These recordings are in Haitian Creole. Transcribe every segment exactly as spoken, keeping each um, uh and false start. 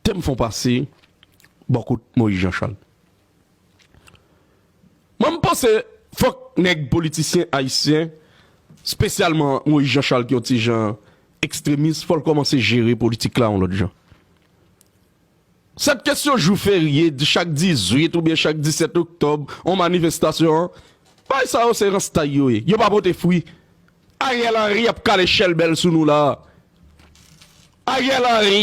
te m fon pase bò kot Moïse Jean Charles. Mwen, m panse fòk nèg politisyen ayisyen, espesyalman Moïse Jean Charles ki yon ti jan ekstremis, fò l kòmanse jere politik la yon lòt jan. Sèt kesyon jou ferye, di chak dizuit oubyen chak disèt oktòb, yon manifestasyon an, bay sa yo se ranstay yo ye. Yo pa pote fwi. Ariel Henry ap kale chèlbèl sou nou la. Ariel Henry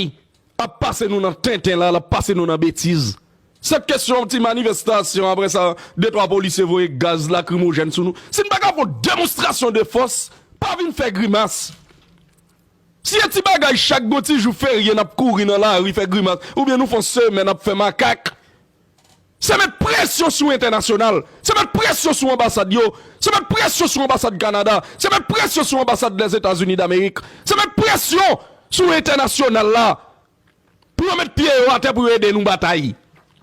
ap pase nou nan tenten la, l ap pase nou nan betiz. Sèt kesyon, yon ti manifestasyon, apre sa, de twa polisye voye gaz lakrimojèn sou nou. Si n pa ka fè yon demonstrasyon de fòs, pa vin fè grimas. Si e ti bagay chak gon ti jou ferye n ap kouri nan lari fè grimas, oubyen nou fè yon semèn ap fè makak, se met presyon sou entènasyonal, se met presyon sou anbasad yo, se met presyon sou anbasad Kanada, se met presyon sou anbasad Lèzetazini Damerik, se met presyon sou entènasyonal la pou yo met pye yo atè pou yo ede nou batay.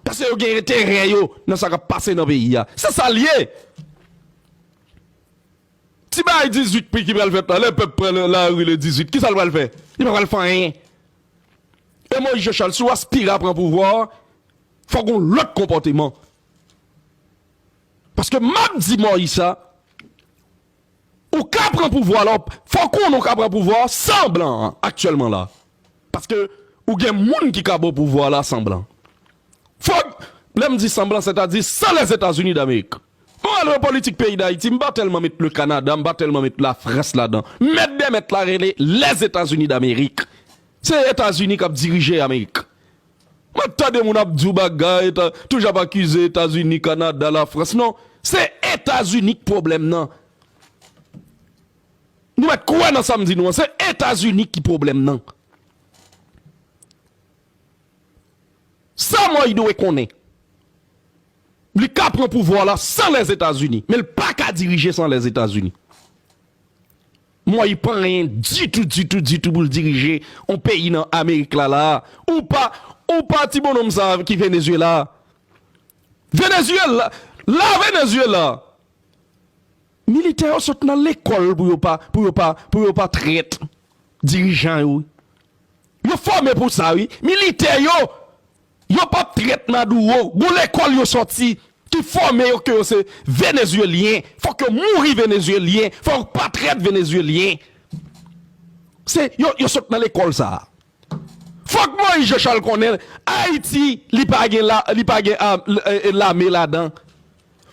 Paske yo gen enterè yo nan sa k ap pase nan peyi a. Se sa l ye. Ti bagay dizuit pi ki pral fèt la, lè pèp pran lari le dizuit, kisa l pral fè? Li pa pral fè anyen. E Moïse Jean Charles, si w aspire a pran pouvwa a, fò gon lòt konpòteman. Paske m ap di Moïse sa, ou ka pran pouvwa la, fò konnen ou ka pran pouvwa a san blan an aktyèlman la. Paske ou gen moun ki ka ba w pouvwa la san blan. Fòk, lè m di san blan, sètadi san Lèzetazini Damerik. Mwen, nan politik peyi Dayiti, m pa tèlman met le Kanada, m pa tèlman met Lafrans ladan. Mèt dè mèt la rele Lèzetazini Damerik. Se Etazini k ap dirije Amerik. Mwen tande moun ap di w bagay, toujou ap akize Etazini, Kanada, Lafrans. Non, se Etazini k pwoblèm nan. Nou mèt kwè nan sa m di nou an, se Etazini ki pwoblèm nan. Sa Moïse dwe konnen. Li ka pran pouvwa la san Lèzetazini, men l pa ka dirije san Lèzetazini. Moïse pa anyen ditou, ditou, ditou pou l dirije yon peyi nan Amerik la, la. Ou pa, ou pa ti bonnonm sa ki Venezuela. Venezuela, la Venezuela. Militè yo sot nan lekòl pou yo pa, pou yo pa, pou yo pa trèt dirijan yo. Yo fòme pou sa, wi. Militè yo, yo p ap trèt Maduro. Gon lekòl yo sòti ki fòme yo ke yo se Venezuelyen. Fòk yo mouri Venezuelyen. Fòk yo pa trèt Venezuelyen. Se, yo, yo sot nan lekòl sa a. Fòk Moïse Jean Charles konnen Ayiti, li pa gen la, li pa gen, ah, l-, eh, eh, lame ladan.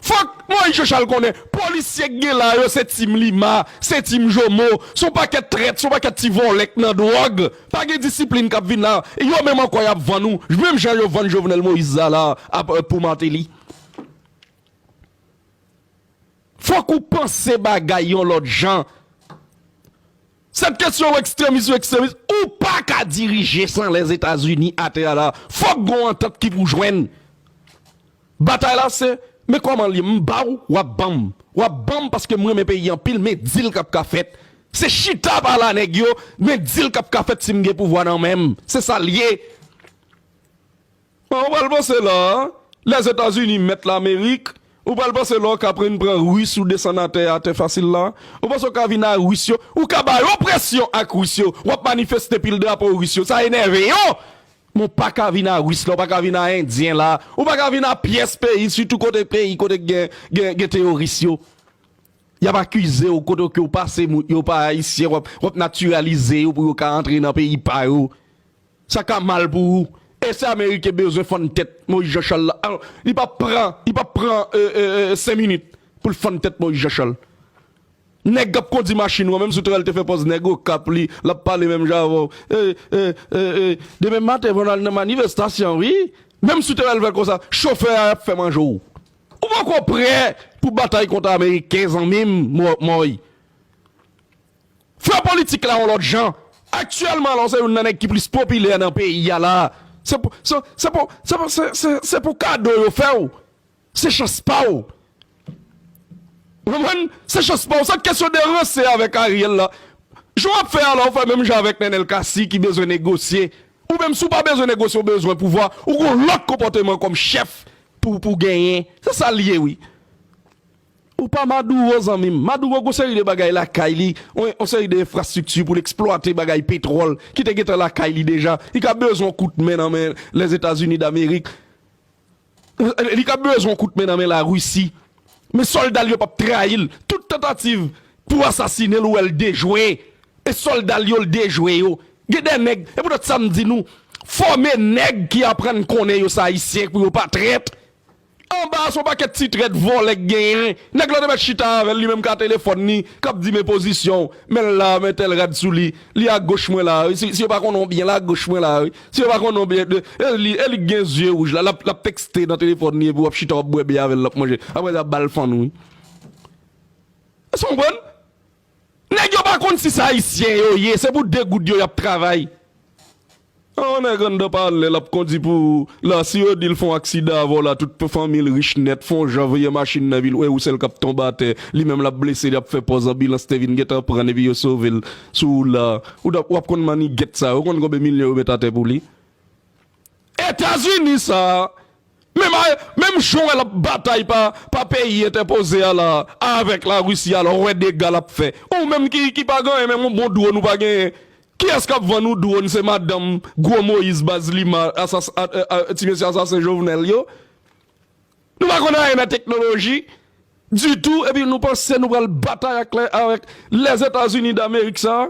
Fòk Moïse Jean Charles konnen polisye k gen la yo se team Lima, se team Jomo, se yon pakèt trèt, se yon pakèt ti vòlè k nan dwòg. Pa gen disiplin k ap vin la. Yo menm ankò y ap vann ou, menm jan yo vann Jovenel Moïse la, la, ap, eh, pou Martelly. Fòk ou panse bagay yon lòt jan. Sèt kesyon ou ekstremis, ou ekstremis, ou pa ka dirije san Lèzetazini atè a la. Fòk gon antant ki pou jwenn. Batay la se, men kòman l ye, m ba w, w ap ban m. W ap ban m paske m renmen peyi anpil, men deal k ap ka fèt. Se chita pale a nèg yo, men deal k ap ka fèt si m gen pouvwa nan men m. Se sa l ye. Bon, ou pral panse la, Lèzetazini mèt Lamerik, ou pral panse la w ka pran, pran Ris ou desann atè, atè fasil la, ou panse w ka vin a Ris yo, ou ka ba yo presyon ak Ris yo, w ap manifeste pil drapo Ris yo, sa enève yo! Men w pa ka vin a Ris la, w pa ka vin a Endyen la, ou pa ka vin a pyès peyi, sitou kote peyi, kote gen, gen, gen teworis yo. Y ap akize w, kote ke w pase, moun yo pa ayisyen, w ap, w ap natiralize yo pou yo ka antre nan peyi pa yo. Sa ka mal pou ou. E se Ameriken bezwen fann tèt Moïse Jean Charles la. Alò, li p ap pran, li p ap pran, e, e, e, senk minit pou l fann tèt Moïse Jean Charles. Nèg k ap kondi machin ou an, menm si w te wè l te fè pòz nèg Okap li, l ap pale menm jan avè w. E, e, e, e, demen maten, pou n al nan manifestasyon, wi. Menm si w te wè l fè l konsa, chofè a ap fè manje w. Ou poko prè pou batay kont Ameriken, zanmi m, Mo-, Moy. Fè politik la yon lòt jan. Aktyèlman la, w se youn nan nèg ki plis popilè nan peyi a la. Se pou, se, se pou, se pou, se, se, se pou kado yo fè w. Se chans pa w. Ou konprann? Se chans pa w. Sa k kesyon de ranse avèk Ariel la. Jan w ap fè a la, w fè menm jan avèk Nenel Cassy ki bezwen negosye. Ou menm, si w pa bezwen negosye, w bezwen pouvwa, ou gon lòt konpòteman kòm chèf pou, pou genyen. Se sa l ye, wi. Ou pa Maduro, zanmi m. Maduro gon seri de bagay lakay li, yon, yon seri de enfrastrikti pou l eksplwate bagay petwòl ki te gentan lakay li deja. Li ka bezwen yon kout men nan men Lèzetazini Damerik. Li ka bezwen yon kout men nan men Larisi. Men sòlda l yo p ap trayi l. Tout tantativ pou asasinen l, ou wè l dejwe. E sòlda l yo, l dejwe yo. Gen de nèg, e poutèt sa m di nou, fòme nèg ki aprann konnen yo se Ayisyen pou yo pa trèt. Anba a, se yon pakèt ti trèt vòlè k genyen. Nèg la te mèt chita avè l, li menm ka telefòn li, k ap di men pozisyon w, men l la, men tèl rad sou li, li agoch mwen la, wi. Si, si yo pa konnen w byen, l agoch mwen la, wi. Si yo pa konnen w byen, de, e li, e li k gen zye wouj la, l ap, l ap tekste nan telefòn li, epi w ap chita, w ap bwè bè avè l, l ap manje. Apre sa, ap ba l fann, wi. Èske w konprann? Nèg yo pa konn si se Ayisyen yo ye, se pou de goud yo y ap travay. An, nèg anndan palè, l ap kondi pou la, si yo di l fè yon aksidan avè w la, tout fanmi l rich nèt, fè yon jan veye machin nan epi l wè ou sèl k ap tonbe atè, li menm l ap blese, l ap fè pòz anbilans te vin gentan pran l epi yo sove l sou wout la. Ou t ap, w ap konn mannigèt sa yo, ou konn konbyen milyon yo met atè pou li? Etazini sa a, menm a, menm jan w wè l ap batay pa, pa peyi entèpoze a la, avèk Larisi a la, w wè dega l ap fè. Ou menm ki, ki pa gen anyen, menm yon bon dwòn ou pa genyen. Kiyès k ap vann ou dwòn? Se madanm gwo Moyiz baz Lima, asas-, a, a, a, ti mesye asasen Jovenel yo. Nou pa konn anyen nan teknoloji ditou, epi nou panse nou pral batay ak lè, avèk Lèzetazini Damerik sa a?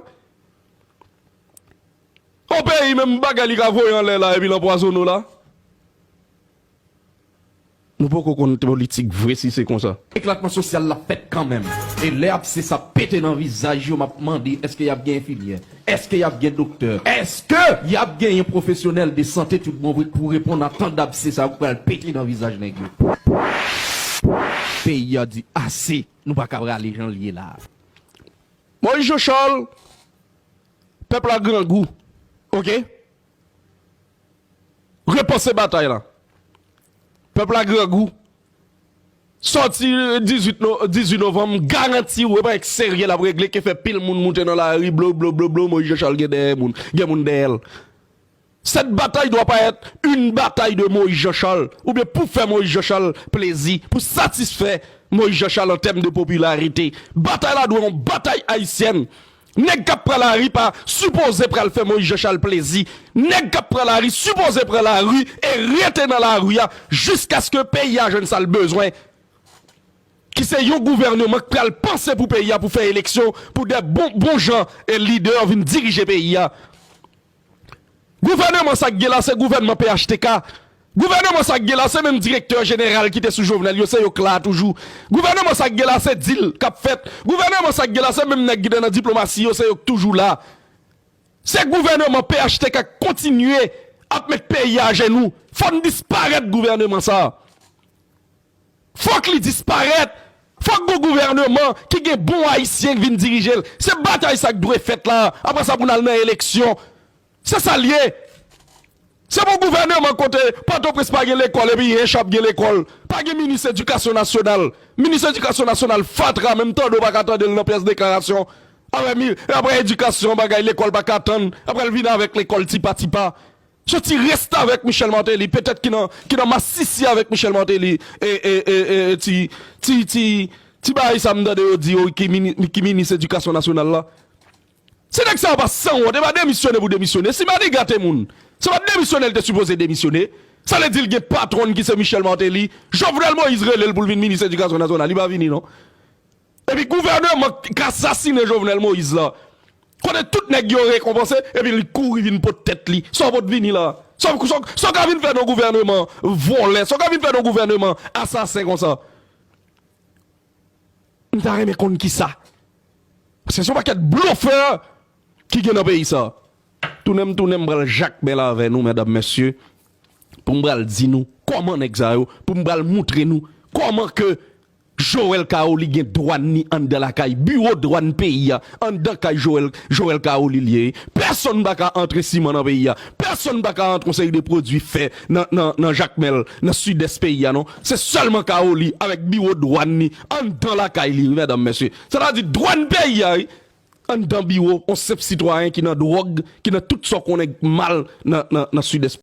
Yon peyi menm bagay li ka voye anlè la, epi l anpwazonnen w la? Nou poko konn politik vre si se konsa. Eklatman sosyal la fèt kanmenm. E lè abse sa pete nan vizaj yo, m ap mande, èske y ap gen enfimyè? Èske y ap gen doktè? Èske y ap genyen pwofesyonèl de sante tout bon vre pou reponn a tan dabse sa yo k pral pete nan vizaj nèg yo? Peyi a di ase, nou pa ka prale jan l ye la a. Moyiz Jan Chal, pèp la grangou. Oke? Repanse batay la. Pèp la grangou. Sòti dizuit no-, dizuit novanm, m garanti w, e pa eksperyans l ap regle, ke fè pil moun moute nan lari, blo, blo, blo, blo, Moyiz Jan Chal gen dèyè moun, gen moun dèyè l. Cette bataille doit pas être une bataille de Moïse Jean Charles, oubyen pou fè Moïse Jean Charles plezi, pou satisfè Moïse Jean Charles an tèm de popilarite. Batay la dwe yon batay ayisyèn. Nèg k ap pran lari pa sipoze pral fè Moïse Jean Charles plezi. Nèg k ap pran lari sipoze pran lari e rete nan lari a jiskaske peyi a jwenn sa l bezwen. Ki se yon gouvèneman k pral panse pou peyi a, pou fè eleksyon, pou de bon, bon jan e lidè vin dirije peyi a. Gouvèneman sa k gen la, se gouvènman P H T K. Gouvèneman sa k gen la, se menm direktè jeneral ki te sou Jovenel yo, se yo k la toujou. Gouvèneman sa k gen la, se dil k ap fèt. Gouvèneman sa k gen la, se menm nèg ki te nan diplomasi yo, se yo k toujou la. Se gouvèneman P H T K k kontinye ap met peyi a ajenou. Fò n disparèt gouvèneman sa a. Fòk li disparèt. Fòk gon gouvèneman ki gen bon ayisyen k vin dirije l. Se batay sa k dwe fèt la. Apre sa, pou n al nan eleksyon. Se sa l ye. Se pou gouvèneman kote Pòtoprens pa gen lekòl epi Ench ap gen lekòl. Pa gen minis edikasyon nasyonal. Minis edikasyon nasyonal fatra, menm tande w pa ka tande l nan pyès deklarasyon. Apre mi-, apre edikasyon, bagay lekòl pa ka tann. Apre l vin avèk lekòl tipa tipa. Se ti restavèk Michel Martelly, petèt ki nan, ki nan masisi avèk Michel Martelly, e, e, e, e, e, ti, ti, ti, ti bagay sa m tande yo di yo ki mini-, ki minis edikasyon nasyonal la. Si nèg sa yo pa sanwont, e pa demisyone pou demisyone. Si Maniga te moun, se pa demisyone l te sipoze demisyone. Sa vle di l gen patwon l ki se Michel Martelly. Jovenel Moïse rele l pou l vin minis edikasyon nasyonal, li pa vini non. Epi gouvèneman k asasinen Jovenel Moïse la, kote tout nèg yo rekonpanse, epi li kouri vin pot tèt li. Sa w pot vini la? Sa w, sa w, sa w ka vin fè nan gouvèneman vòlè? Sa w ka vin fè nan gouvèneman asasen konsa? M ta renmen konn kisa. Paske se yon pakèt blofè ki gen nan peyi sa. Tounen m tounen, m pral jakmèl avè nou, medam, mesye, pou m pral di nou kòman nèg sa yo, pou m pral moutre nou kòman ke Joel Kaoli gen dwàn li anndan lakay, biwo dwàn peyi a, anndan kay Joel, Joel Kaoli l ye. Pèsonn pa ka antre siman nan peyi a. Pèsonn pa ka antre yon seri de pwodui fè nan, nan, nan Jakmèl, nan sidès peyi a, non. Se sèlman Kaoli avèk biwo dwàn li anndan lakay li, wi, medam, mesye. Sa ta di dwàn peyi a, wi. Anndan biwo, yon senp sitwayen ki nan dwòg, ki nan tout sa w konnen k mal nan, nan, nan sidès.